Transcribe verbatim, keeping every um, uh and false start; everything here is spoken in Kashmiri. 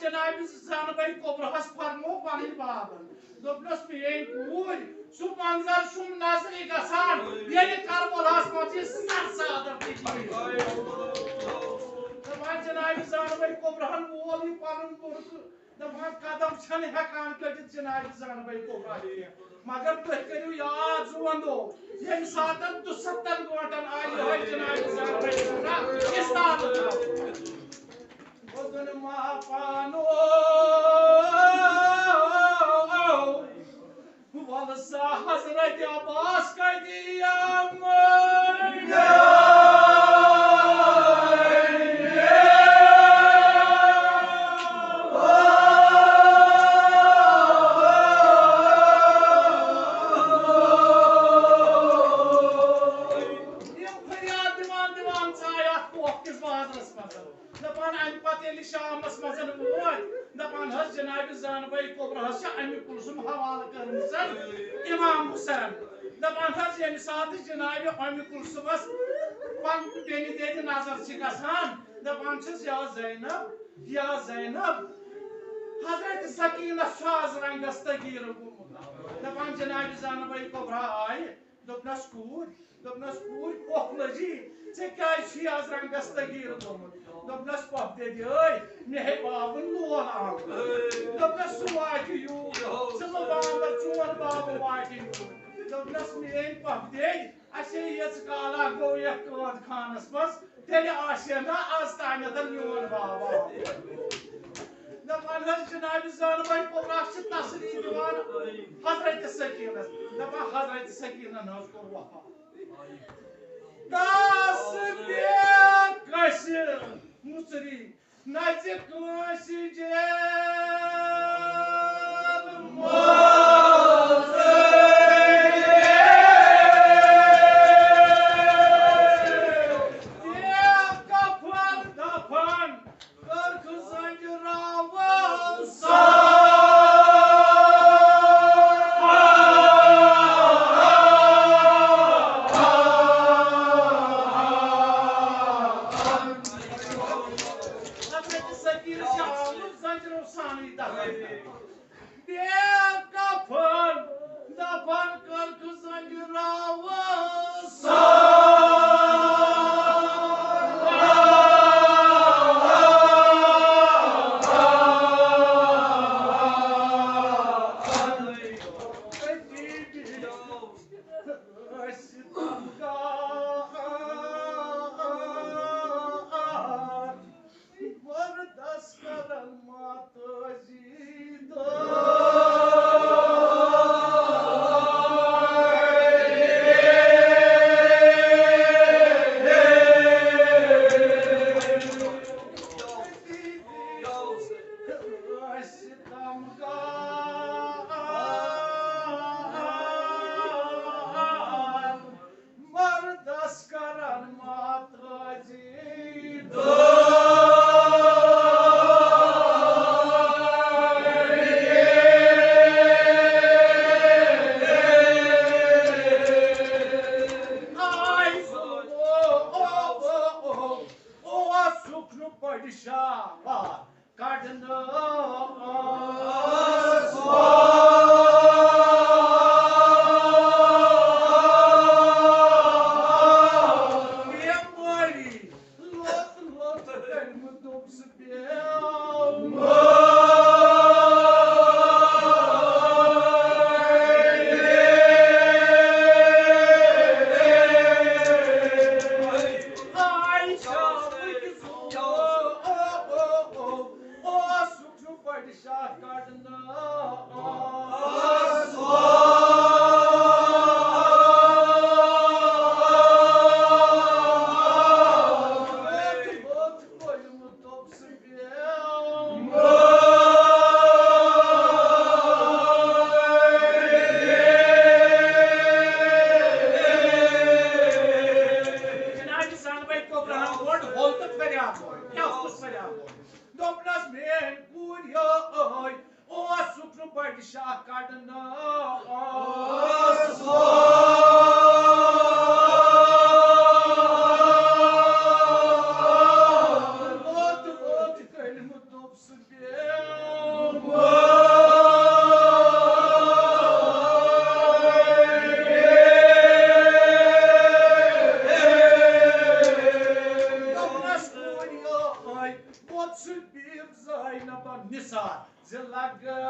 جناب زینبِ کبریٰ ہس فرموو پنٕنۍ بابن، دوٚپنس، میٲنۍ کوٗر، سُہ منظر چھُم نظرِ گژھان، ییٚلہِ کربلاہس منٛز یہِ سر صادر تہِ گیٖر۔ دپان جناب زینبِ کبریٰ ہن وول یہِ پنُن بُرقعہٕ، دپان قدم چھنہٕ ہٮ۪کان کٔڑِتھ جناب زینبِ کبریٰ کینٛہہ۔ مگر تُہۍ کٔرِو یاد، زُوندو، ییٚمہِ ساتن دُستن گٲنٛٹن آیہِ یِہوٚے جناب زینبِ کبریٰ استادٕ کرنہٕ۔ ووٚدُن ما پانو، وَلہٕ سا حضرت عباس کَتہِ یِمہٕ؟ یِم فریاد دِوان دِوان ژاے اَتھ کوکھ کِس بازرَس منٛز۔ دپان، امہِ پتہٕ ییٚلہِ شامس منٛز وٲتۍ، دپان حظ، جناب زینبِ کبریٰ ہس چھِ اُمہِ کلثوم حوالہٕ کٔرمٕژ امام حسین۔ دپان حظ، ییٚمہِ ساتہٕ جناب اُمہِ کلثومس پننہِ بیٚنہِ دِتھ نظر چھِ گژھان، دپان چھِس، یا زینب، یا زینب، حضرت سکینس چھُ از رنگس تغیٖر گوٚمُت۔ دپان جناب زینبِ کبریٰ آیہِ، دوٚپنس، کوٗر، دوٚپنس، کوٗر، پۄپھ لٔجی، ژےٚ کیٛازِ چھُے از رنگس تغیٖر گوٚمُت؟ دوٚپنس، پۄپھ دٔدیٲے، مےٚ ہے بابن لول آمُت۔ دوٚپنس، سُہ واتہِ یوٗر، ژٕ مہٕ بامبر، چون بابہٕ واتہِ یوٗر۔ دوٚپنس، میٲنۍ پۄپھ دٔدۍ، اسے ییٖژ کالا گوٚو یتھ قٲد خانس منٛز، تیٚلہِ آسہِ ہے نا از تامَتھ میون بابا۔ دپان حظ، جناب زینبِ کبریٰ چھِ تسلی دِوان حضرت سکینس۔ دپان حضرت سکینن حظ کوٚر وفات۔ دس بے کسہِ مُژری نژِ کٲنٛسہِ جیل منٛز۔ بے کفن دفن کٔرٕکھ زنجہِ راوس۔ حضرت سکینہ چھِ آمٕژ زنجیرو سانٕے دفن کرنہٕ۔ بے کفن دفن کٔرٕکھ زنجہِ راوس۔ ستم گار وردس کرن ماتٲجی دٲر۔ ستم گار مردس کرن ماتٲجی دٲر۔ آے سُہ، او، او، او، او، اوسُکھ نہٕ پڑِ شاوار۔ کڑنہٕ ٲس بیمٲری لوٚت لوٚت کٔرمٕژ دوٚپُس بیمٲری۔ آے شاوٕکۍ زُو، او، او، او، اوسُکھ نہٕ پڑِ شاہ کڑنہٕ۔ جناب زینبِ کبریٰ ہن کوٚڑ ہول تہٕ فریاد لوٚگ۔ کیٛاہ اوس فریاد لوٚگ؟ دوٚپنس، میٲنۍ کوٗر یٲے، اوسُکھ نہٕ بڑِ شاہ کڑنہٕ۔ اوس ووت ووت کٔلمہٕ دوٚپنَس، کورِ آے، وۄتھ ژٕ بِہِتھ زینبَن نثار زِ لگا۔